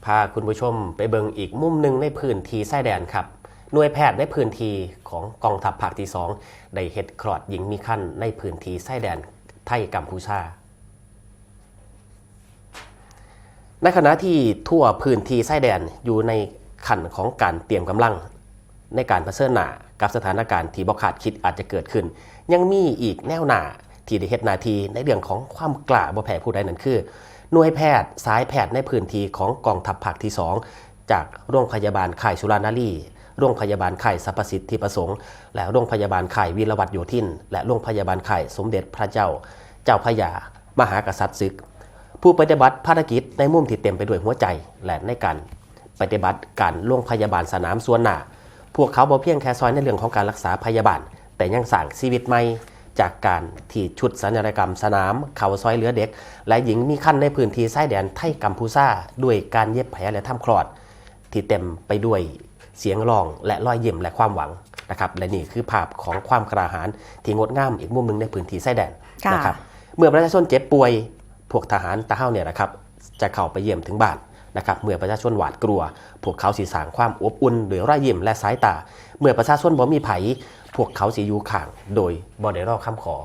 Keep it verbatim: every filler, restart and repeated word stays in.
พาคุณผู้ชมไปเบิ่งอีกมุมหนึ่งในพื้นที่ชายแดนครับ หน่วยแพทย์ในพื้นที่ของกองทัพภาคที่สองได้เฮ็ดคลอดหญิงมีครรภ์ในพื้นที่ชายแดนไทยกัมพูชา ในขณะที่ทั่วพื้นที่ชายแดนอยู่ในขั้นของการเตรียมกำลังในการเผชิญหน้ากับสถานการณ์ที่บ่คาดคิดอาจจะเกิดขึ้น ยังมีอีกแนวหน้าที่ได้เฮ็ดหน้าที่ในเรื่องของความกล้าบ่แพ้ผู้ใด นั่นคือ หน่วยแพทย์สายแพทย์ในพื้นที่ของกองทัพภาคที่สอง จากโรงพยาบาลค่ายสุรานารี โรงพยาบาลค่ายสรรพสิทธิประสงค์ และโรงพยาบาลค่ายวีรวัฒน์โยธิน และโรงพยาบาลค่ายสมเด็จพระเจ้า เจ้าพระยามหากษัตริย์ศึก ผู้ปฏิบัติภารกิจในมุมที่เต็มไปด้วยหัวใจ และในการปฏิบัติการโรงพยาบาลสนามส่วนหน้า พวกเขาบ่เพียงแค่ซอยในเรื่องของการรักษาพยาบาล แต่ยังสร้างชีวิตใหม่ จากการที่ชุดศัลยกรรมสนามเข้าซอยเหลือเด็ก และหญิงมีครรภ์ในพื้นที่ชายแดนไทยกัมพูชา ด้วยการเย็บแผลและทำคลอด ที่เต็มไปด้วยเสียงร้องและรอยยิ้มและความหวังนะครับ และนี่คือภาพของความกล้าหาญที่งดงามอีกมุมหนึ่งในพื้นที่ชายแดน ค่ะ นะครับ เมื่อประชาชนเจ็บป่วย พวกทหารตะเฮาเนี่ยนะครับ จะเข้าไปเยี่ยมถึงบ้านนะครับ เมื่อประชาชนหวาดกลัว พวกเขาสิสร้างความอบอุ่นโดยรอยยิ้มและสายตา เมื่อประชาชนบ่มีไผ พวกเขาสิอยู่ข้างโดยบ่ได้รอคำขอ